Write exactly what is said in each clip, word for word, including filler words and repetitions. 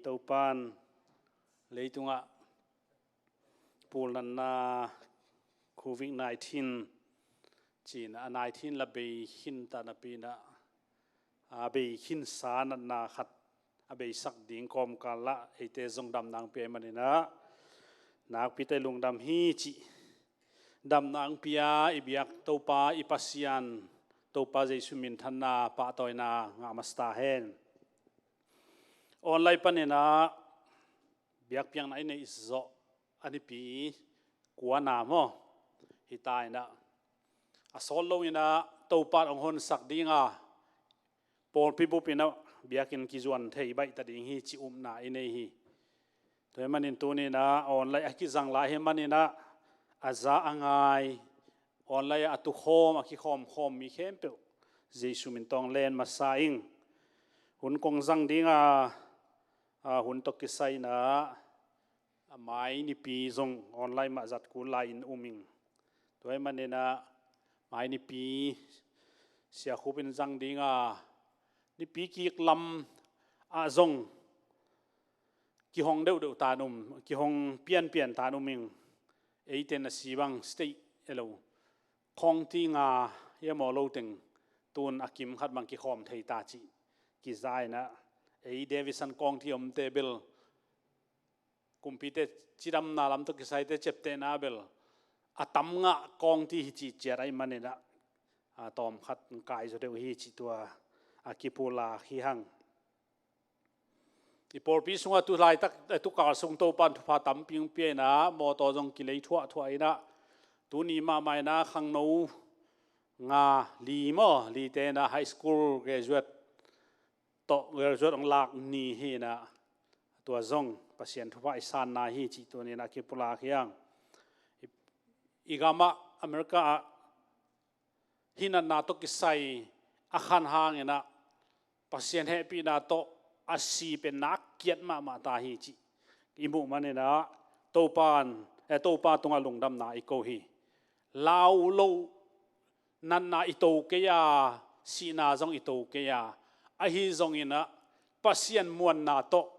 Topan leitungah pulnatna covid nineteen cin a nineteen la bei khin ta napi-in ah, a bei khinsa natna khat a beisak ding kawmkal ah eite zong damna hong pia ahih manin ah nakpi tak lungdam hi cih damna hong pia i biak Topa i Pasian, Topa Jesu minthanna pahtawina ngah masa ta hen. Online panin ah biakpiakna i neih zawh a nipi kuana maw, hita in ah a sawt lo in ah Topa hong honsak ding a, pawlpi bup in ah biakinn kizuan thei baih ta ding hi cih upna i nei hi. Tua ahih manin tuni-in ah online a kizang lai ahih manin ah a za a ngai, online a tukhawm, a kikhawmkhawm mi khempeuh Jesu min tawh len masa ing. Hun kong zang ding a, a hun tawh kisai in ah a mai nipi zong online mah zat kul lai-in um ing. Tua ahih manin ah mai nipi Sia Khup in zang ding a, nipi kik lam ah zong kihong deuhdeuh tan um, kihong pianpian tan um ing. Eite na si bang state elo, kawngti nga hiam aw lo teng tun a kim khat bang kikhawm thei ta cih kiza in ah, ei Davidson kawngti omte bel kumpite cidamna lam tawh kisaite ciaptehna bel a tam ngah kawngti hi cih ciat ahih manin ah, a tawm khat kai zaw deuh hi cih tua a kipulak hi hang. I pawlpi sungah tu laitak, eh, tu kal sung Topan thupha tampi hong pia in ah, mawtaw zong kilei thuahthuah in ah, tuni mahmah in ah khangno nga, li maw, lite in ah high school graduate tawh, graduate hong lak ni hi in ah, tua zong Pasian thupha i sanna hi cih tuni-in ah kipulak hi hang. I, i gamah America ah hih natna tawh kisai a khan hangin ah Pasian hehpihna tawh a si pen nak kiat mahmah ta hi cih i muh manin ah Topan, eh, Topa tungah lungdamna i ko hi. Lau lo natna i to kei a, sihna zong i to kei a, ahi zongin ah Pasian muanna tawh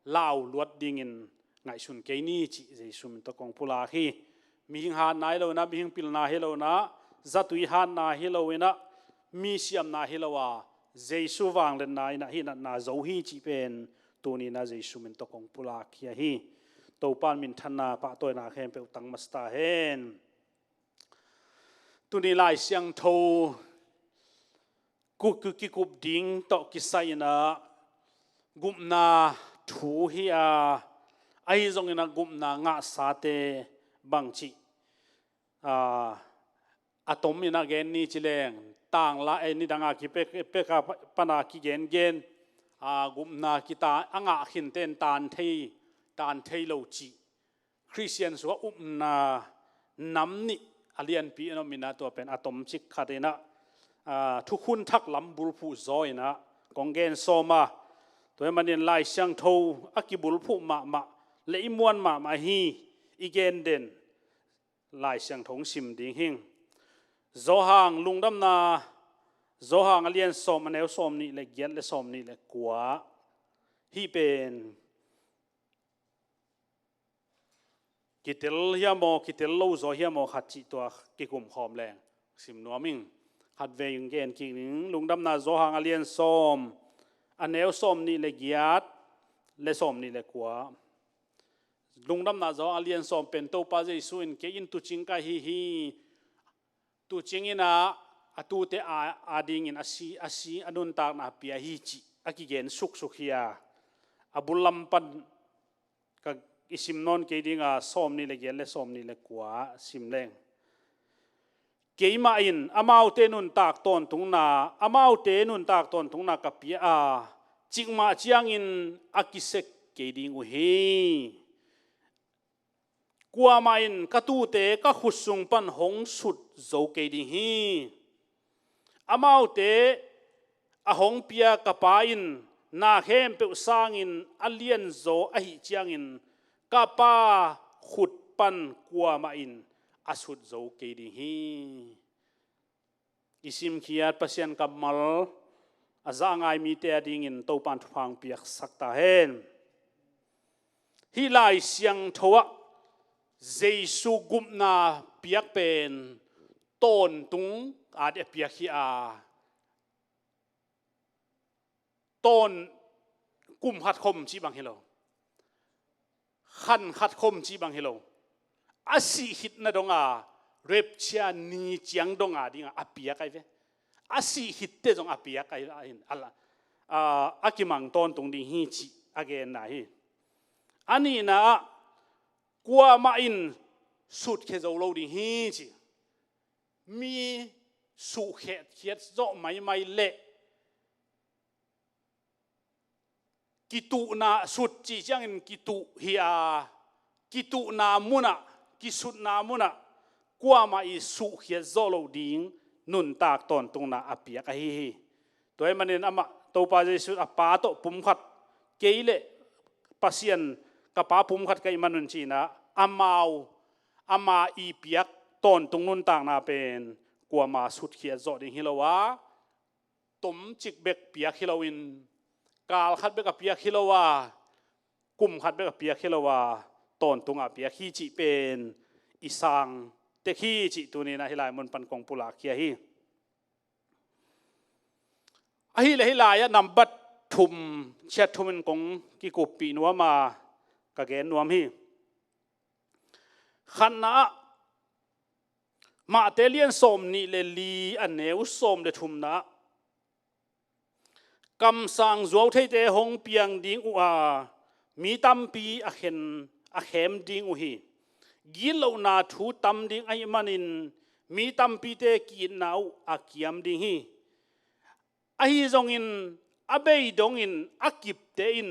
lau luat dingin ngaihsun kei ni cih Jesu min tawh kong pulak hi. Mihing hatna hi lo in ah, mihing pilna hi lo in ah, zatui hatna hi lo in ah, mi siamna hi lo a, Jesu vangliatna in ah hih natna zo hi cih pen tuni-in ah Jesu min tawh kong pulak hi a hi. Topan minthanna pahtawina khempeuh tang masa ta hen. Tuni Lai Siangtho kikup, kikup ding tawh kisai in ah gupna thu hi a, ahi zongin ah gupna ngahsate bangci, a, a tom in ah gen ni ci leng, tangla, eh, nidang a kipek, pek a pa, pan a kigengen, a, gupna kita a ngah khinte in tan thei, tan thei lo cih Khristian sungah upna nam nih a lianpi in om in ah, tua pen a tomcik khat in ah, a, thukhun thak lam bulphuh zaw in ah kong gen sawm a. Tua ahih manin Lai Siangtho a kibulphuh mahmah le i muan mahmah hi, i gen den Lai Siangtho hong sim ding hing. Johan, Lungdamna Johan a lian sawm, a neu sawm nih le giat le sawm nih le kua. Hih pen kitel hiam aw, kitel lo zaw hiam aw khat cih tua kikum khawm leng sim nuam ing. Khatvei in gen kik ning. Lungdamna Johan a lian sawm, a neu sawm nih le giat le sawm nih le kua. Lungdamna Johan a lian sawm pen Topa Jesu in, "Kei in tuucing ka hi hi. Tuucing in ah a tuute a, a dingin a si, a si, a nuntakna pia hi," cih a kigen suksuk hi a, a bul lam pan ka i sim nawn kei ding a, sawm nih le giat le sawm nih le kua sim leng. "Keimah in amaute nuntak tawntungna, amaute nuntak tawntungna ka pia a, cikmah ciangin a kisek kei ding uh hi. Kuamah in ka tuute ka khut sung pan hong sut zo kei ding hi. Amaute a hong pia ka Pa in na khempeuh sangin a lianzaw ahih ciangin ka Pa khut pan kuamah in a sut zo kei ding hi." I simkhiat Pasian kammal a za a ngai mite a dingin Topan thupha hong piaksak ta hen. Hih Lai Siangtho ah Jesu gupna piak pen tawntung a ding a piak hi a, tawn kum khat khom cih bang hi lo, khan khat khom cih bang hi lo, a sih khitna dong a, rapture ni ciang dong a ding a, a piak ahi ve. A sih khitte zong a piak ahi, a, a kimang tawntung ding hi cih a genna hi. A nihna ah kuamah in sutkhia zo lo ding hi ci. Mi suhkhiat khiat zawh maimai leh kituhna, sut cih ciangin kituh hi a, kituhna munah, kisutna munah kuamah i suhkhiat zawh loh ding nuntak tawntungna a piak ahi hi. Tua ahih manin amah Topa Jesu a Pa tawh pumkhat, kei le Pasian, ka Pa pumkhat ka hih manun ci-in ah amau, ama i piak tawntung nuntakna pen kuamah sutkhiat zawh ding hi lo a, tomcik bek piak hi loin, kal khat bek a piak hi lo a, kum khat bek a piak hi lo a, tawntung a piak hi cih pen i sang tek hi cih tuni-in ah hih lai mun pan kong pulakkhia hi. Ahih leh hih lai-ah nambat thum, chiat thum in kong kikuppih nuam a, ka gen nuam hi. Khatna ah, Mate lian sawm nih le li a neu sawm le thumna ah, kamsang zuautheite hong piang ding uh a, mi tampi a khen, a khem ding uh hi. Gitlohna thu tam ding ahih manin mi tampite ki-itna uh a kiam ding hi. Ahi zongin a bei dongin a kipte in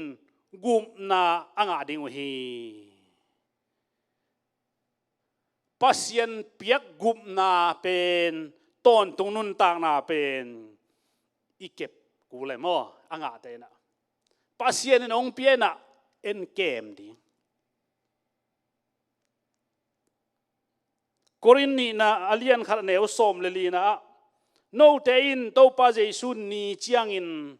gupna a ngah ding uh hi. Pasian piak gupna pen, tawntung nuntakna pen i kep kul e maw, a ngahte in ah. Pasian in hong pia in ah en kem ding. Korin nihna a lian khat a neu sawm le lina ah, note in Topa Jesu ni ciangin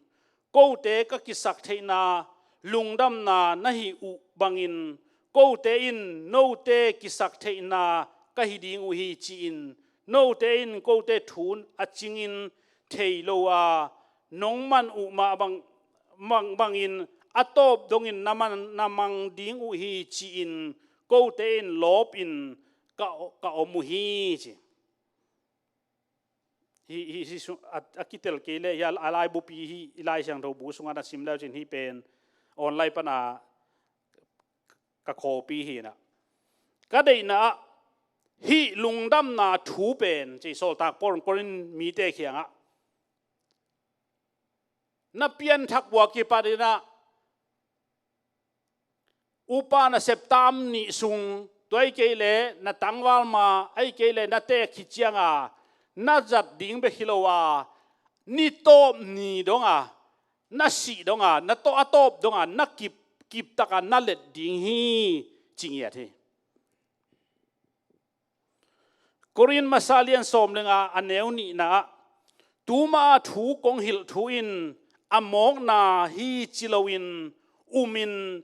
kote ka kisak theihna lungdamna na hih uh bangin, kote in note kisak theihna ka hi ding uh hi ci-in, note in kote thu a cingin thei lo a, nong man uh mah bang, mang, bangin a tawp dongin na man, na mang ding uh hi ci-in, kote in lawpin ka, ka om uh hi ci. Hi, hi, hi sung, a, a kitel kei leh, hi a, a laibu pi hi, i Lai Siangtho bu sungah na sim leu cin hih pen online pana ka copy hi na. Ka deihna ah, hih lungdamna thu pen, ci Sawltak Paul in Korin mite kiangah, na pianthak uh a kipat in ah, upa nasep tam nih sung, tua ahih kei leh na tangval ma, ahih kei leh na teek khit ciang a, na zat ding bek hi lo a, ni tawp ni dong a, na sih dong a, na tawh, a tawp dong a, na kip, kip tak a na let ding hi, ci ngiat hi. Korin masa lian sawm le nga a neu nihna ah, tuma a thu kong hilh thu in a mawkna hi ci loin umin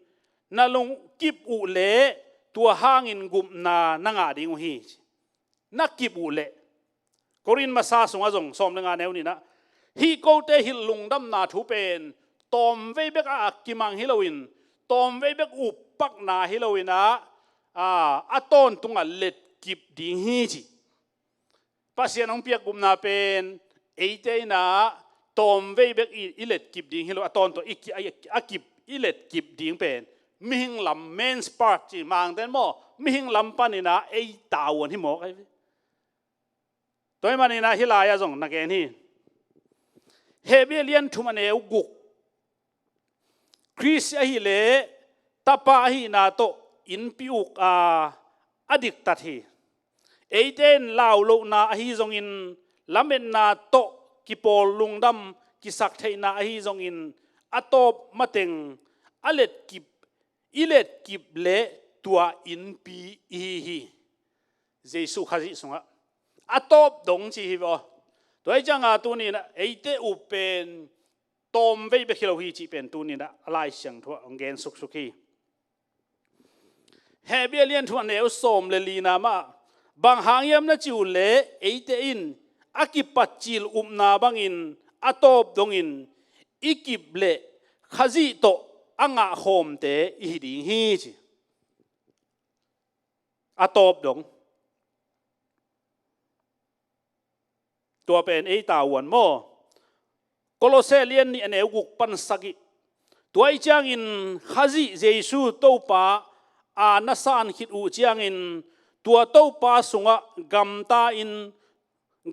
na lungkip uh leh tua hangin gupna na ngah ding uh hi. Na kip uh leh. Korin masa sungah zong sawm le nga neu nihna, hih kote hilh lungdamna thu pen tawmvei bek a kimang hi loin, tawmvei bek uppakna hi loin ah, a, a tawntungah letkip ding hi ci. Pasian hong piak gupna pen eite in ah tawmvei bek i, i letkip ding hi lo, a tawntung i ki, a, a kip, i letkip ding pen mihing lam, men's part ci Mangte'n maw, mihing lam panin ah ei tavuan hi mawk ahi ve. Tua ahih manin ah hih lai-ah zong na gen hi. Hebru lian thum a neu guk, Khrist ahih leh tapa ahihna tawh innpi uk a, a diktat hi. Eite in laulohna ahi zongin, lametna tawh kipawl lungdam kisak theihna ahi zongin, a tawp mateng a letkip, i letkip leh tua innpi i hi hi. Jesuh Khazih sungah a tawp dong ci hi ve aw. Tua hi ciangah tuni-in ah eite up pen tawmvei bek hi lo hi cih pen tuni-in ah a Lai Siangtho ah hong gen suksuk hi. Hebrew a lian thum a neu sawm le lina mah, bang hang hiam na cih uh leh eite in a kipat cil upna bangin a tawp dongin i kip leh Khazih tawh a ngahkhawmte i hi ding hi ci. A tawp dong. Tua pen ei tavuan maw? Kolose lian nih a neu guk pan sagih. Tua ih ciangin Khazih Jesu Topa a na san khit uh ciangin tua Topa sungah gamta in,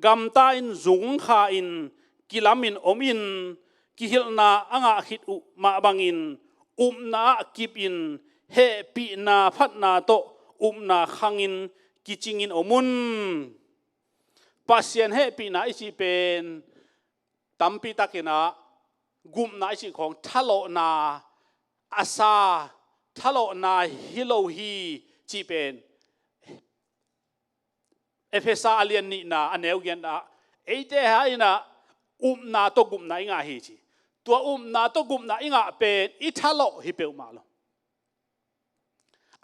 gamta in zungkha in kilamin omin kihilhna a ngah khit uh mah bangin upna ah kipin hehpihna phatna tawh upna khangin kicingin om un. Pasian hehpihna i cih pen tampi takin ah gupna i cih khawng thalawhna a sa, thalawhna hi lo hi cih pen Efesa a lian nihna a neu giatna ah eite hai in ah upna tawh gupna i ngah hi ci. Tua upna tawh gupna i ngah pen i thalawh hi peuhmah lo.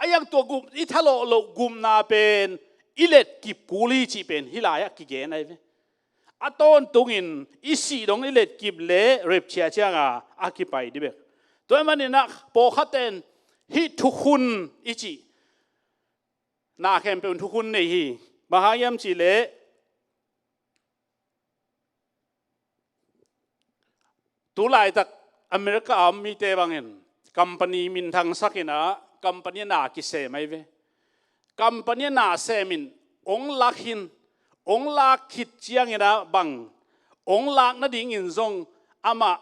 A iang tua gup, i thalawh loh gupna pen i letkip kul hi cih pen hih lai-ah kigen ahi ve. A tawntungin i sih dong i letkip le rapture cianga a kipai dih bek. Tua ahih manin ah pawlkhatte in hih thukhun i cih na khempeuh in thukhun nei hi. Bang hang hiam cih leh tu laitak America a om mite bangin company minthangsak in ah company na kisem ahi ve. Company na sem in ong lak hin, ong lak khit ciangin ah bang ong lak nadingin zong amah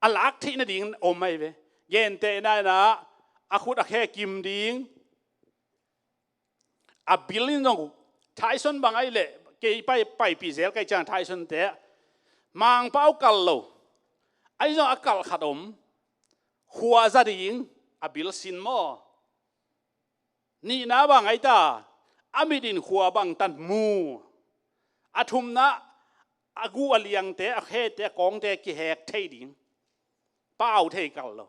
a lak theih nading om ahi ve. Gentehna in ah a khut a khe kim ding. A bill in zong Tyson bang ahih leh kei pai, paipih zel ka hih ciang Tyson te Mangpau kal lo. Ahi zong a kalh khat om. Khua za ding a bill sin maw? Nihna bang ahi ta, a mit in khua bangtan mu. A thumna a guh a liangte, a khete, a kawngte kihek thei ding. Pau thei kal lo.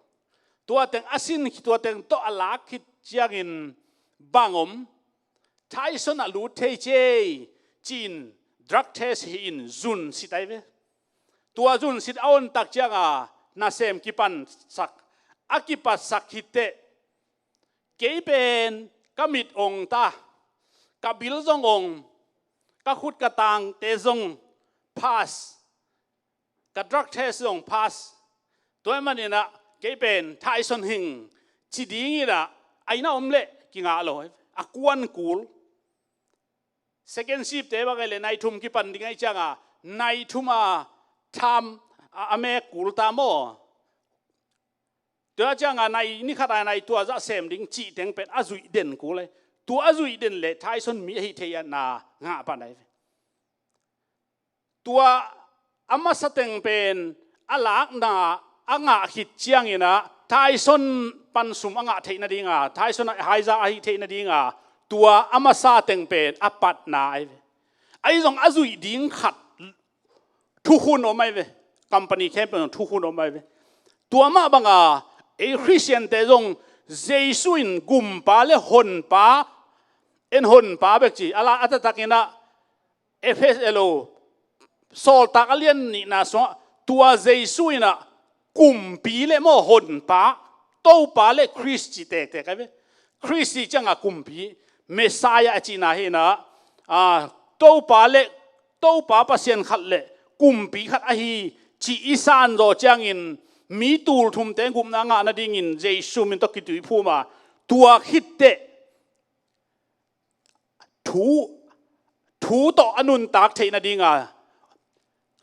Tua teng a sin, tua teng tawh a lak khit ciangin bang om. Tyson ah lut thei ciei ci-in drug test hi-in zunsit ahi ve. Tua zunsit a ontak cianga nasem kipansak, a kipatsak khit teh kei pen ka mit ong ta, ka bill zong ong, ka khut ka tangte zong pass, ka drug test zong pass. Tua ahih manin ah kei pen Tyson hing ci dingin ah a inn ah om leh kingah lo. A kuan kul. Second shift te bang ahih leh nai thum kipan ding ahih cianga nai thum a tham a, a mek kul ta maw? Tua cianga nai ni khat a nai tua zah sem ding cih teng pen a zuih den kul ahi. Tua a zuih den leh Tyson mi ahi thei a na ngah pan ahi ve. Tua a masa teng pen a lakna a ngah khit ciangin ah Tyson pan sum a ngah theih nadinga, Tyson a haiza ahi theih nadinga tua a masa teng pen a patna ahi ve. Ahi zong a zuih ding khat thukhun om ahi ve. Company khempeuh thukhun om ahi ve. Tua mah banga ei Khristiante zong Jesu in gumpa le honpa, en honpa bek ci a la a taktakin ah Efesa lo Sawltak a lian nihna sungah tua Jesu in ah kumpi le maw honpa, Topa le Khrist ci tektek ahi ve. Khrist ci cianga kumpi, Messiah a cihna hi in ah, a, Topa le Topa Pasian khat le kumpi khat ahi cih i san zaw ciangin mi tul thumte gupna ngah nadingin Jesu min tawh kituiphum a, tua khit teh thu, thu tawh a nuntak theih nadinga,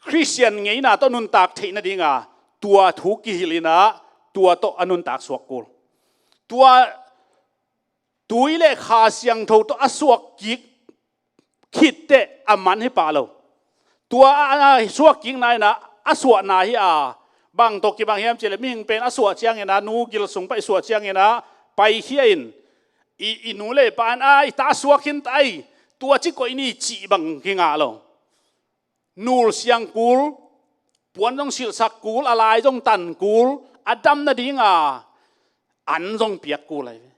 Khristian ngeina tawh nuntak theih nadinga tua thu kihilh in ah tua tawh a nuntak suak kul. Tua tui le Kha Siangtho tawh a suak kik khit teh a man hi pah lo. Tua a, a suak kikna in ah a suahna hi a, bang tawh kibang hiam cih leh mihing pen a suah ciangin ah nu gil sung pai suah ciangin ah paikhia in i, i nu le pa in ah i ta suak khin ta ei, tua ci koih ni cih bang kingah lo. Nul siang kul, puan zong silhsak kul, a lai zong tan kul, a dam nadinga an zong piak kul ahi ve.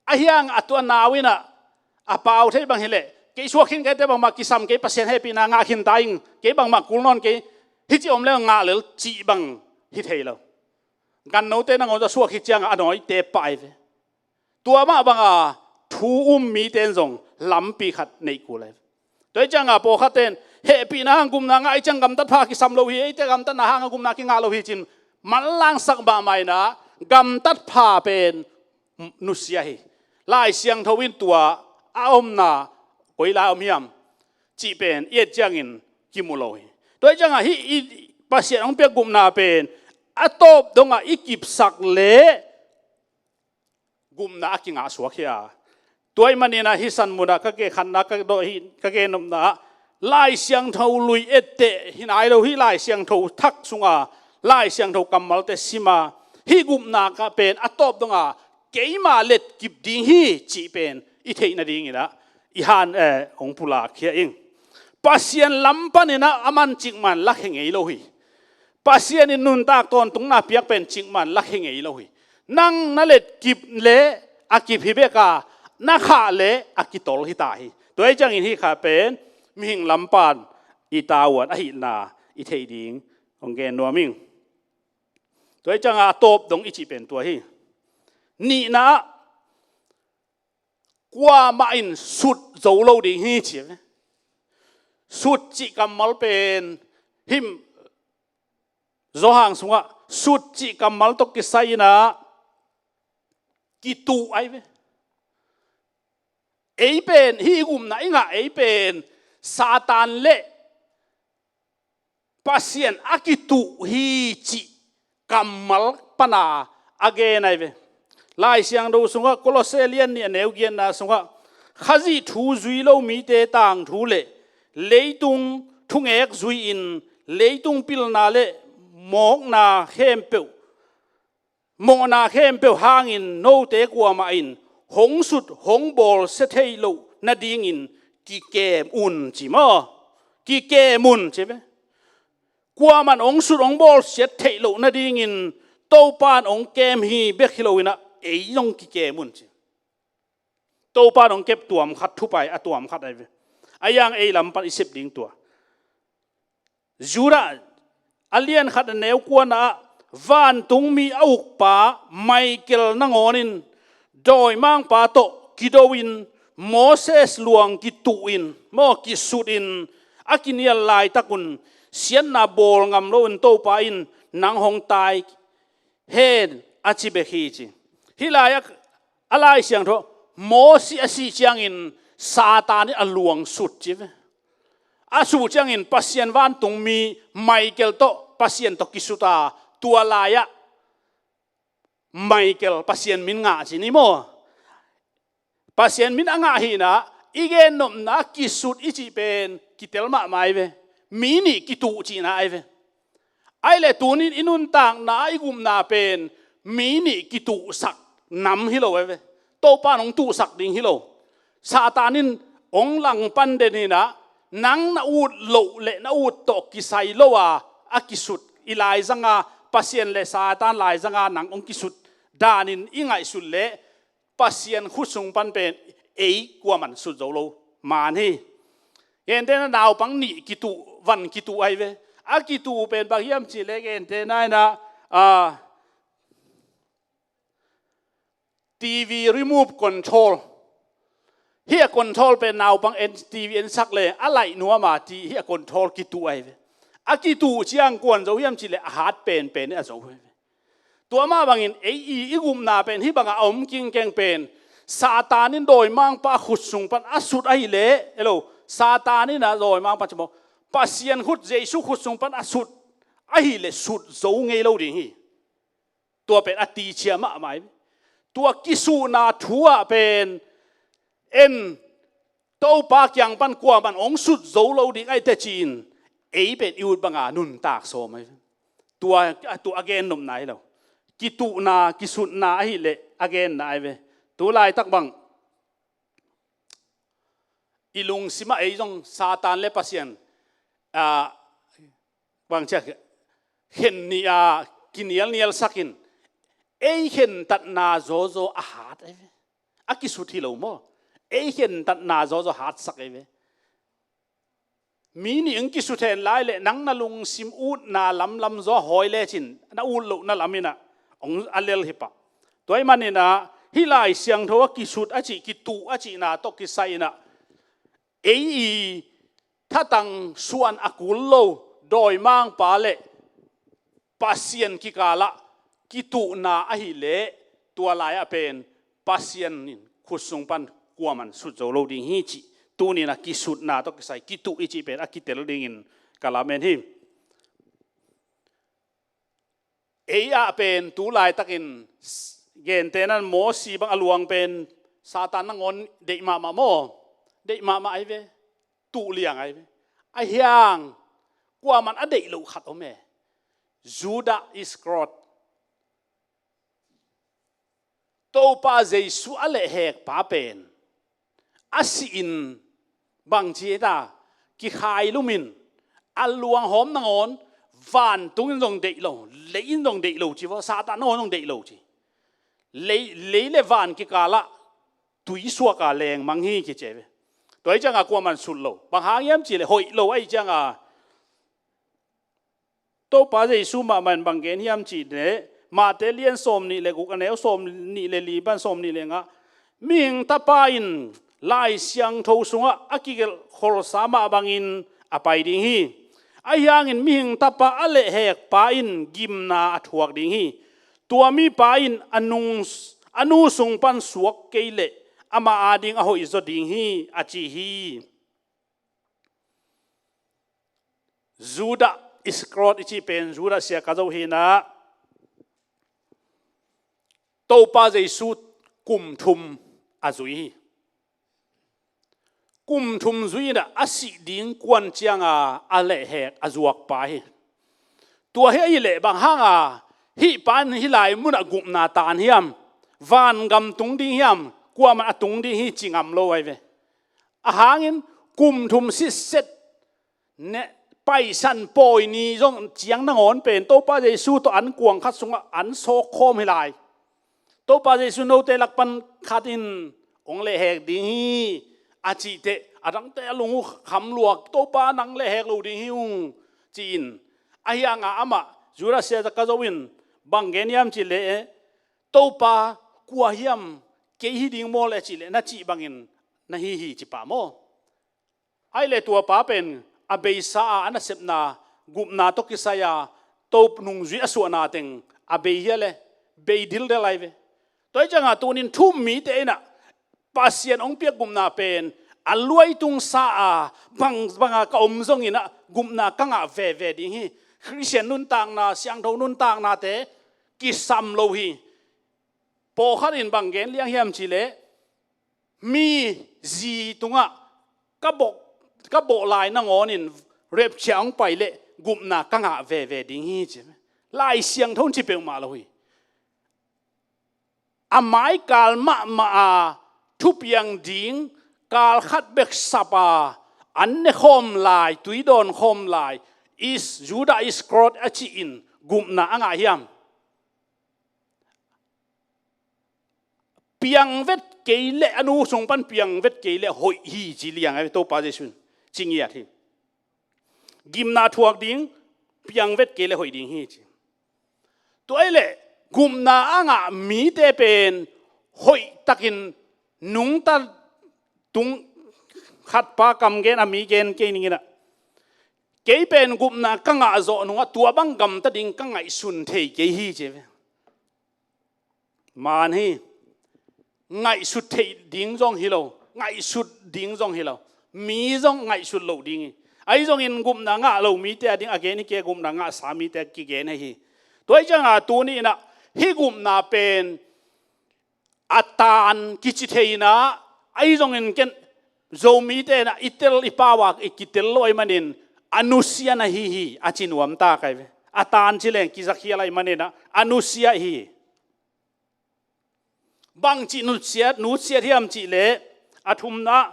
Ahi hang a tua nau in ah a pau thei bang hileh, kei suak khin kei te, bangmah kisam kei, Pasian hehpihna ngah khin ta ing, kei bangmah kul nawn kei, hih ci om leh ngah lel cih bang hi thei lo. Gannote nangawn tawh suak khit ciangah a nawite pah ahi ve. Tua mah banga thu um mite in zong lampi khat neih kul ahi ve. Tua hi cianga pawlkhatte in hehpihna hang gupna ngah i ciang gamtat pha kisam lo hi, eite gamtatna hanga gupna kingah lo hi ci-in manlangsak mahmah in ah, gamtat pha pen nusia hi. Lai Siangtho in tua a omna koi lai om hiam cih pen i et ciangin kimu lo hi. Tua hi cianga hih i Pasian hong piak gupna pen a tawp dongah i kipsak leh gupna a kingah suak hi a. Tua ahih manin ah hih san munah ka gen khatna, ka dawh hi, ka gen nopna ah, Lai Siangtho lui etteh hi nai lo, hih Lai Siangtho thak sunga Lai Siangtho kammalte sima, hih gupna ka pen a tawp donga keima letkip ding hi cih pen i theih nadingin ah i han, eh, hong pulak hi a ing. Pasian lam panin ah a man cikmah in lakhia ngei lo hi. Pasian in nuntak tawntungna piak pen cikmah in lakhia ngei lo hi. Nang na letkip leh a kip hi bek a, na khah leh a kitol hi ta hi. Tua hi ciangin hih kha pen mihing lam pan i tavuan ahihna i theih ding hong gen nuam ing. Tua hi cianga a tawp dong i cih pen tua hi. Nihna ah, kuamah in sut zo lo ding hi ci ve. Sut cih kammal pen hih Johan sungah sut cih kammal tawh kisai in ah kituh ahi ve. Ei pen, hih i gupna i ngah ei pen Satan leh Pasian a kituh hi cih kammal pana a gen ahi ve. Lai Siangtho sungah Kolose lian nih a neu giatna sungah, Khazih thu zui lo mite tangthu leh leitung thungek zui-in leitung pilna leh mawkna khempeuh mawhna khempeuh hangin note kuamah in hong sut hong bawlsia theih loh nadingin kikem un ci maw? Kikem un ci ve. Kuamah in hong sut hong bawlsia theih loh nadingin Topa in hong kem hi bek hi lo in ah ei zong kikem un ci. Topa in hong kep tuam khat, thupai a tuam khat ahi ve. A yang ei lam pan i sep ding tua. Judah a lian khat a neu kuana ah, vantungmi a ukpa Michael nangawn in dawimangpa tawh kido-in Moses luang kituh in, maw, kisut in a kinial laitak un siatna bawl ngam loin Topa in nang hong tai hen a ci bek hi ci. Hih lai-ah a Lai Siangtho, Mosi a sih ciangin Satan in a luang sut ci ve. A sut ciangin Pasian vantungmi Michael tawh, Pasian tawh kisut a, tua lai-ah Michael Pasian min ngah ci ni maw? Pasian min a ngah hi in ah, i gen nopna kisut i cih pen kitel mahmah ahi ve. Mi nih kituh cihna ahi ve. Ahih leh tuni-in i nuntakna ah i gupna pen mi nih kituhsak nam hi lo ahi ve. Topa in hong tuhsak ding hi lo. Satan in hong langpan den hi in ah, nang na ut loh leh na ut tawh kisai lo a, a kisut, i laizang a, Pasian leh Satan laizang a nang hong kisut danin i ngaihsut leh Pasian khut sung pan pen ei kuamah in sut zo lo man hi. Gentehna naupang nih kituh, van kituh ahi ve. A kituh pen bang hiam cih leh gentehna in ah, ah, T V remote control. Hih a control pen naupang en, T V ensak leh a laih nuam a, ti hih a control kituh ahi ve. A kituh ciang kua'n zo hiam cih leh a hat penpen in a zo ahi ve. Tua mah bangin ei i, i gupna pen hih bangah a om kingkeng pen Satan in dawimangpa khut sung pan a sut ahih leh, hello, Satan in a dawimangpa ci maw, Pasian khut, Jesu khut sung pan a sut ahih leh sut zo ngei lo ding hi. Tua pen a ticia mahmah hi. Tua kisuhna thu ah pen en Topa kiang pan kuamah in hong sut zo lo ding ahi teh ci-in ei pen i ut banga nuntak sawm ahi ve. Tua, tua a gen nopna hi lo. Kituhna, kisutna ahih leh a genna ahi ve. Tu laitak bang i lungsim ah ei zong Satan leh Pasian, ah, bang ci a, khen ni a, kinialnialsak in, Ei khentatna zawzaw a hat ahi ve. A kisut hi lo maw? Ei khentatna zawzaw hatsak ahi ve. Mi nih hong kisut hen lai leh nang na lungsim utna lamlam zaw a hawi lecin na ut lohna lam inah hong a lel hi pah. Tua ahih maninah hih Lai Siangtho a kisut a cih, kituh a cihna tawh kisai inah ei i thatang suan a kul lo dawimangpa le Pasian kikalah kituhna ahih leh tua lai-ah pen Pasian in khut sung pan kuaman sut zo lo ding hi cih. Tuni-in a kisutna tawh kisai kituh i cih pen a kitel dingin ka lamen hi. Ei ah pen tu laitakin gentehna-in Mosi bang a luang pen Satan nangawn deih mahmah maw? Deih mahmah ahi ve. Tuh liang ahi ve. Ahi hang kuaman a deih loh khat om e. Judah Iskariot. Topa Jesu a lehhekpa pen a sihin bangci hita, kikhailumin a luanghawm nangawn vantungin zong deih lo, leiin zong deih lo ci vaw, Satan nangawn zong deih lo ci. Lei, lei le van kikalah tuisuaka lengmang hi kici ve. Tua hi cianga kuaman sut lo. Bang hang hiam cihleh hoih lo ahi cianga Topa Jesu mahmah in bang gen hiam cihleh, Mate lian sawm nih le guk a neu sawm nih le li pan sawm nih le nga, mihing tapa in Lai Siangtho sungah a kigelh kholsa mah bangin a pai ding hi. Ahi hangin mihing tapa a lehhekpa in gimna a thuak ding hi. Tua mipa in a nung, a nu sung pan suak kei leh amah ading a hoihzaw ding hi, a ci hi. Judah Iskariot i cih pen Judah sia ka zo hinah Topa Jesu kum thum a zui hi. Kum thum zui inah a sih ding kuan cianga a lehhek a zuakpa hi. Tua hi ahih leh bang hanga hih pa in hih lai munah gupna taan hiam, vangam tung ding hiam, kuaman a tung ding hi ci ngam lo ahi ve. A hangin kum thum sitset ne, Paisan pawi ni zong ciang nangawn pen Topa Jesu tawh an kuang khat sungah an sawk khawm hi lai. Topa Jesu note lak pan khat in hong lehhek ding hi a cih teh a dangte a lung uh kham lua, Topa nang lehhek lo ding hi ung ci-in. Ahi hanga amah Judah sia ka zo in bang gen hiam cihleh, Topa kua hiam, kei hi ding maw le cihleh na cih bangin na hi hi ci pah maw? Ahih leh tua pa pen a beisa a, a nasepna gupna tawh kisai a, Topa nungzui a suahna teng a bei hia le, bei dildel ahi ve. Tua hi cianga tunin thu-um mite inah Pasian hong piak gupna pen a luaitungsa a, bang, banga ka om zongin ah gupna ka ngah veve ding hi. Khristian nuntakna, siangtho nuntaknate kisam lo hi. Pawlkhat in bang gen liang hiam cihleh, mi zi tungah ka bawh, ka bawh lai nangawnin rapture hong pai leh gupna ka ngah veve ding hi ci. Lai Siangtho in ci peuhmah lo hi. A maikal mahmah a thupiang ding kal khat bek sap a an nekhawm lai, tui dawnkhawm lai, is Judah Iskariot a cihin gupna a ngah hiam? Piang vet kei leh, a nu sung pan piang vet kei leh hoih hi ci liang ahi ve Topa Jesu in. Ci ngiat hi. Gimna thuak ding, piang vet kei leh hoih ding hi ci. Tua ahih leh gupna a ngah mite pen hoihtakin nungta tung, khatpa kam gen a mi gen kei ning inah, kei pen gupna ka ngah zawh nungah tua bang gamta ding ka ngaihsun thei kei hi ci ve. Maan hi. Ngaihsut theih ding zong hi lo, ngaihsut ding zong hi lo. Mi zong ngaihsut loh ding hi. Ahi zongin gupna ngah lo mite ading a gen hi kei, gupna ngahsa mite kigen ahi hi. Tua hi cianga tuni inah hih gupna pen a taan kici thei inah, ahi zongin ken Zomite inah i tel i pau a i kitel lo ahih manin a nusia na hi hi, a ci nuamtak ahi ve. A taan ci leng kizakhial ahih manin ah a nusia hi. Bangci nusiat, nusiat hiam cihleh, a thumna,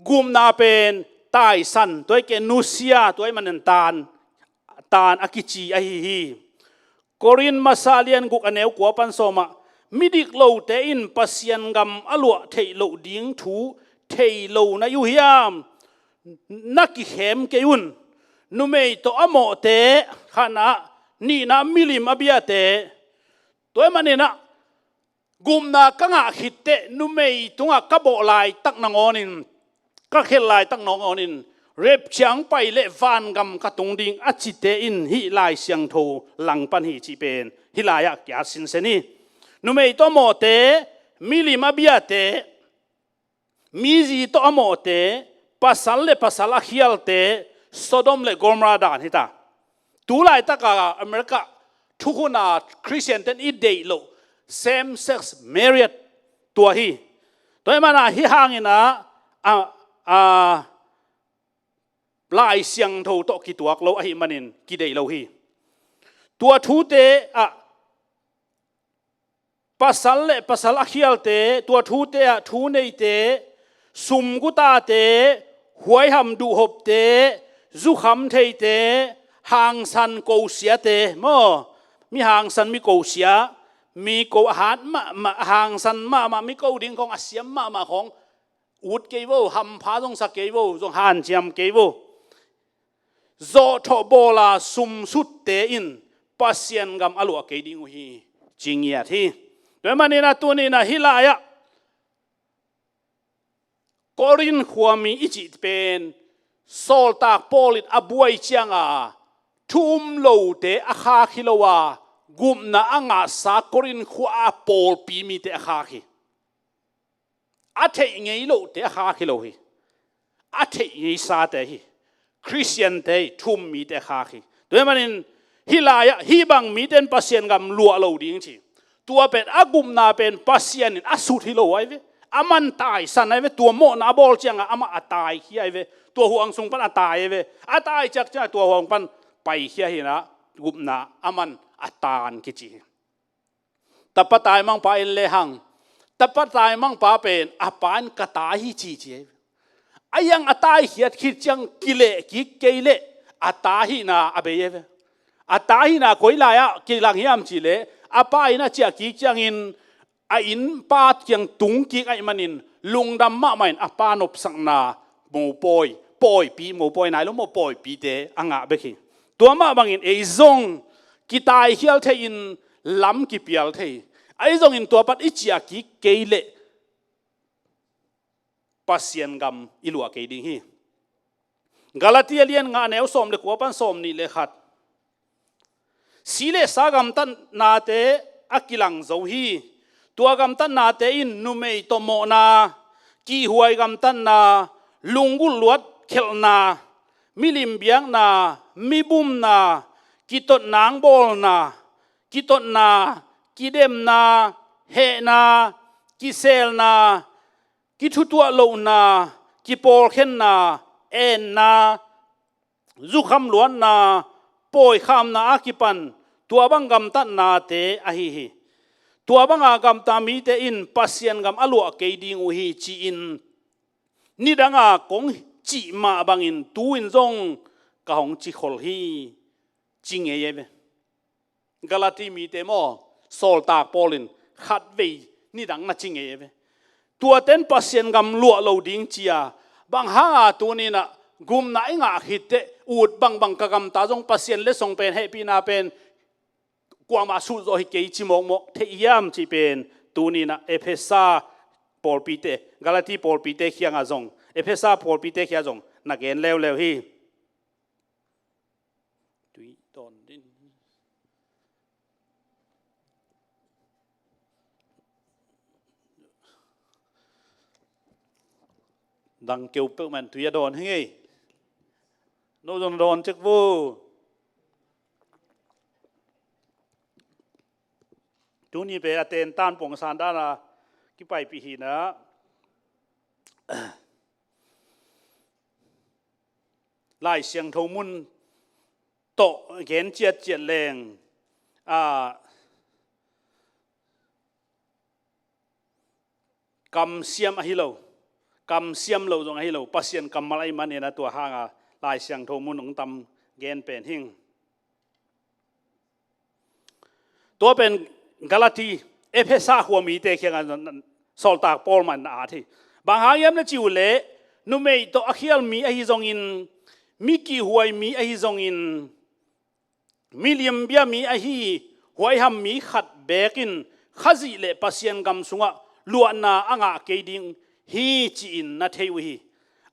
gupna pen taisan, tua hi kei nusia, tua ahih manin taan, taan a kici ahi hi. Korin masa lian guk a neu kua pan sawm ah, midik lote in Pasian gam a luah theih loh ding thu thei lo na hi uh hiam? Na kikhem kei un. Numei tawh a mawhte, khatna, nihna milim a biate, tua ahih manin ah gupna ka ngah khit teh numei tungah ka bawh laitak nangawnin, ka khelh laitak nangawnin, rapture hong pai leh vangam ka tung ding a cite in hih Lai Siangtho langpan hi cih pen hih lai-ah kia sinsen hi. Numei tawh a mawhte, milim a biate, mizi tawh a mawhte, pasal le pasal a khialte, Sodom le Gomorrah dan hi ta. Tu laitaka America thukhun a Christian ten i deih loh same sex marriage tua hi. Tua ahih manin ah hih hangin ah, a, a, Lai Siangtho tawh kituak lo ahih manin kideih lo hi. Tua thute ah, pasal le pasal a khialte, tua thute ah thu neite, sumgutate, huaiham duhhopte, zukham theite, hangsan kosiate maw, mi hangsan mi kosia, mi ko a hat mahmah, hangsan mahmah mi ko ding khawng, a siam mahmah khawng ut kei vo, hampha zong sa kei vo, zong hanciam kei vo. Zawhthawh bawla sumsutte in Pasian gam a luah kei ding uh hi, ci ngiat hi. Tua ahih manin ah tuni-in ah hih lai-ah Korin khuami i cih pen sawltak Paul in a buai cianga thu um lote a khak hi lo a, gupna a ngahsa Korin khua a pawlpi mite a khak hi. A theih ngei lohte a khak hi lo hi. A theih ngeisate hi. Christiante hi, thu um mite a khak hi. Tua ahih manin hih lai-ah hih bang mite in Pasian gam luah lo ding ci. Tua pen a gupna pen Pasian in a sut hi lo ahi ve. Aman taisan ahi ve. Tua mawhna a bawl ciangah amah a taikhia ahi ve. Tua huang sung pan a tai ahi ve. A tai ciak ciangah tua huang pan paikhia hi-in ah gupna aman a tan kici hi. Tapa taimangpa en lehang, tapa taimangpa pen a pa in ka tai hi ci ci ahi ve. A iang a taikhiat khit ciang kileh kik kei leh a ta hihna a bei ahi ve. A ta hihna koi lai-ah kilang hiam cih leh, a pa in a ciah kik ciangin a innpa kiang tung kik ahih manin lungdam mahmah in a pa nopsakna mopawi, pawipi, mopawi nai lo maw, pawipite a ngah bek hi. Tua mah bangin ei zong kitaikhial thei-in lam kipial thei. Ahi zongin tua pan i ciah kik kei leh Pasian gam i luah kei ding hi. Galatia lian nga neu sawm le kua pan sawm nih le khat. Si le sa gamtatnate a kilang zo hi. Tua gamtatnate in numei tawh mawhna, kihhuai gamtatna, lunggulh luat khelhna, milim biakna, mi bumna, kitot nangbawlna, kitotna, kidemna, hehna, kiselna, kithutuah lohna, kipawlkhenna, enna, zukham luatna, pawikhamna a kipan tua bang gamtatnate ahi hi. Tua banga gamta mite in Pasian gam a luah kei ding uh hi ci-in nidanga kong cih mah bangin tu-in zong ka hong cikhol hi, ci ngei ahi ve. Galati mite maw, sawltak Paul in khatvei nidang na ci ngei ahi ve. Tuate in Pasian gam luah lo ding ci-a, bang hanga tuni-in ah gupna i ngah khit teh ut bangbang ka gamta zong Pasian letsong pen, hehpihna pen kuamah sutzawh hi kei ci mawkmawk thei hiam cih pen tuni-in ah Efesa pawlpite, Galati pawlpite khiangah zong, Efesa pawlpite khiangah zong na gen leuleu hi. Tui dawn din. Dang keu peuhmah in tui a dawn hi ngei. No zong dawn cek vo. Tuni pen a tentan pongsan dana kipaipih hi-in ah Lai Siangtho mun tawh gen ciatciat leng, a, kamsiam ahi lo, kamsiam lo zong ahi lo, Pasian kammal ahih manin ah tua hanga Lai Siangtho mun hong tam gen pen hing. Tua pen Galati, Efesa khua mite kiangah sawltak Paul mah in na at hi. Bang hang hiam na cih uh leh, numei tawh a khial mi ahi zongin, mi kihhuai mi ahi zongin, mi limbia mi ahi, huaiham mi khat beek in Khazih le Pasian gam sungah luahna a ngah kei ding hi ci-in na thei uh hi.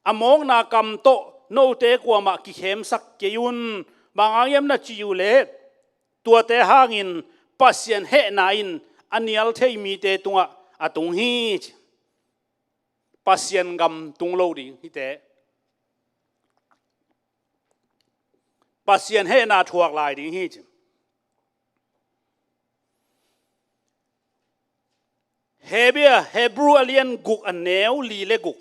A mawkna kam tawh note kuamah kikhemsak kei un. Bang hang hiam na cih uh leh, tuate hangin Pasian hehna in a nial thei mite tungah a tung hi ci. Pasian gam tung lo ding hite. Pasian hehna thuak lai ding hi ci. Hebia, Hebrew a lian guk a neu li le guk.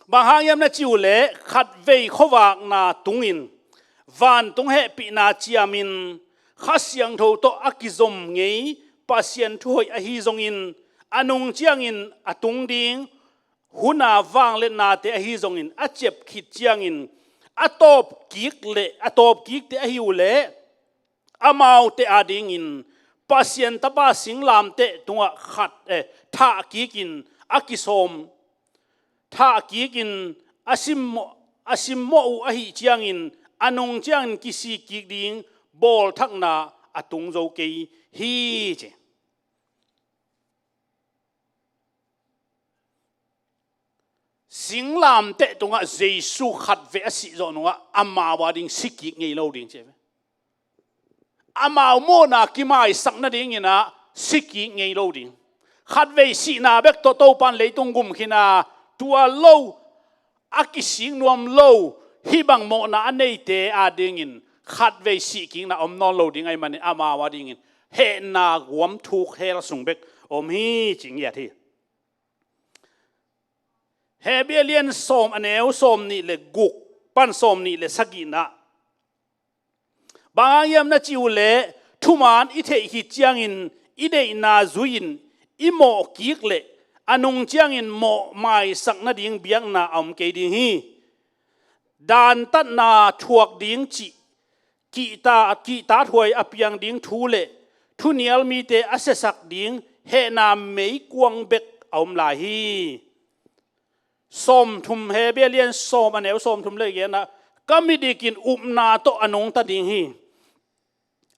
Bang hang hiam na cih uh leh, khatvei khuavakna tungin, vantung hehpihna ciamin, Kha Siangtho tawh a kizom ngei Pasian thuhoih ahi zongin, a nung ciangin a tung ding huna vangliatnate ahi zongin a ciap khit ciangin, a tawpkik le a tawpkikte ahi uh leh, amaute adingin Pasian Tapa singlamteh tungah khat, eh, thahkikin a kisawm, thahkikin a simmawh, a simmawh uh ahi ciangin, a nung ciangin kisikkik ding bawlthakna a tung zo kei hi ci. Singlamteh tungah Jesu khatvei a sih zawh nungah amau ading sikik ngei lo ding ci ve. Amau mawhna kimaisak nadingin ah sikik ngei lo ding. Khatvei sihna bek tawh Topan leitung gum khin a, tua lo, a kisik nuam lo, hih bang mawhna a neite adingin khatvei sihkikna om nawn lo ding ahih manin amau adingin hehna guam thuk hell sung bek om hi ci ngiat hi. Hebrew lian sawm a neu sawm nih le guk pan sawm nih le sagihna. Bang hang hiam na cih uh leh, thuman i theih khit ciangin i deihna zui-in i mawhkik leh, a nung ciangin mawh maisak nading biakna a om kei ding hi. Dantatna thuak ding cih kihta, kihtathuai a piang ding thu le thunial mite a siasak ding hehna meikuang bek a om lai hi. Sawmthum, Hebrew lian sawm a neu sawmthum le giatna, ka midik in upna tawh a nungta ding hi.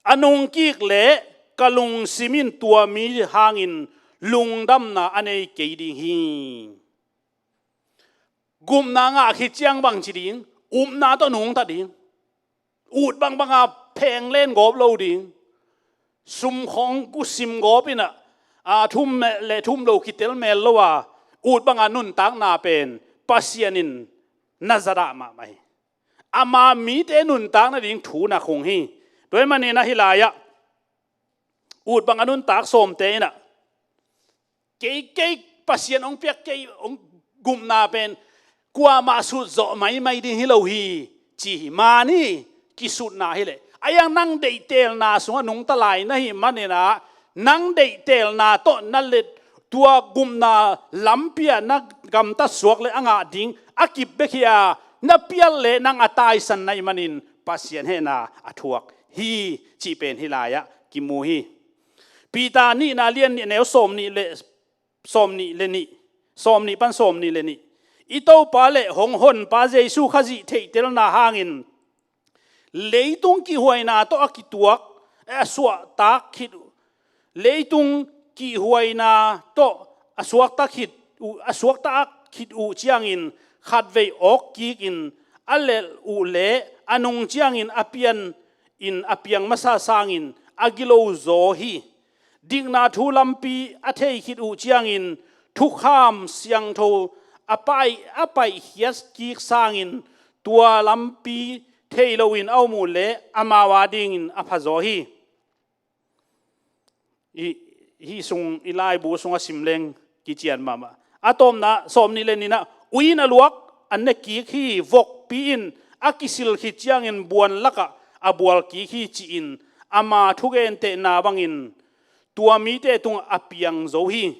A nungkik leh ka lungsim in tua mi hangin lungdamna a nei kei ding hi. Gupna ngah khit ciang bang ci ding, upna tawh nungta ding. Ut bangbanga pheng len gawp lo ding. Sum khong kusim gawp in ah, a thum le thum lo kitel mel lo a, ut banga nuntakna pen Pasian in na zadah mahmah hi. Ama mite nuntak nading thu na khung hi. Tua ahih manin ah hih lai-ah ut banga nuntak sawmte in ah, kei, kei Pasian hong piak, kei hong gupna pen kuamah sutzawh maimai ding hi lo hi, ci hi. Mani kisutna hi leh, a iang nang deihtelna sungah nungta lai na hih manin ah, nang deihtelna tawh na let tua gupna lampi ah na gamtat suak leh a ngah ding a kip bek hi a, na pial leh nang a taisan na hih manin Pasian hehna a thuak hi cih pen hih lai-ah kimu hi. Peter nihna lian nih neu sawm nih le, sawm nih le nih, sawm nih pan sawm nih le nih. I Topa le hong Honpa Jesu Khazih theihtelna hangin leitung kihhuaina tawh a kituak, eh, a suahtak khit uh, leitung kihhuaina tawh a suaktak khit uh, a suaktak khit uh ciangin khatvei awkkikin a lelh uh leh a nung ciangin a pian in a piang masa sangin a gilo zaw hi. Dikna thu lampi a thei khit uh ciangin thukham siangtho a pai, a paihkhiat kik sangin tua lampi thei loin a om uh leh amau adingin a phazaw hi. I, hih sung, i laibu sungah sim leng kician mahmah. A tawpna sawm nih le nih-na, ui-in a luak a ne kik hi, vokpi in a kisil khit ciangin buan lakah a bual kik hi ci-in ama thugentehna bangin tua mite tungah a piang zo hi.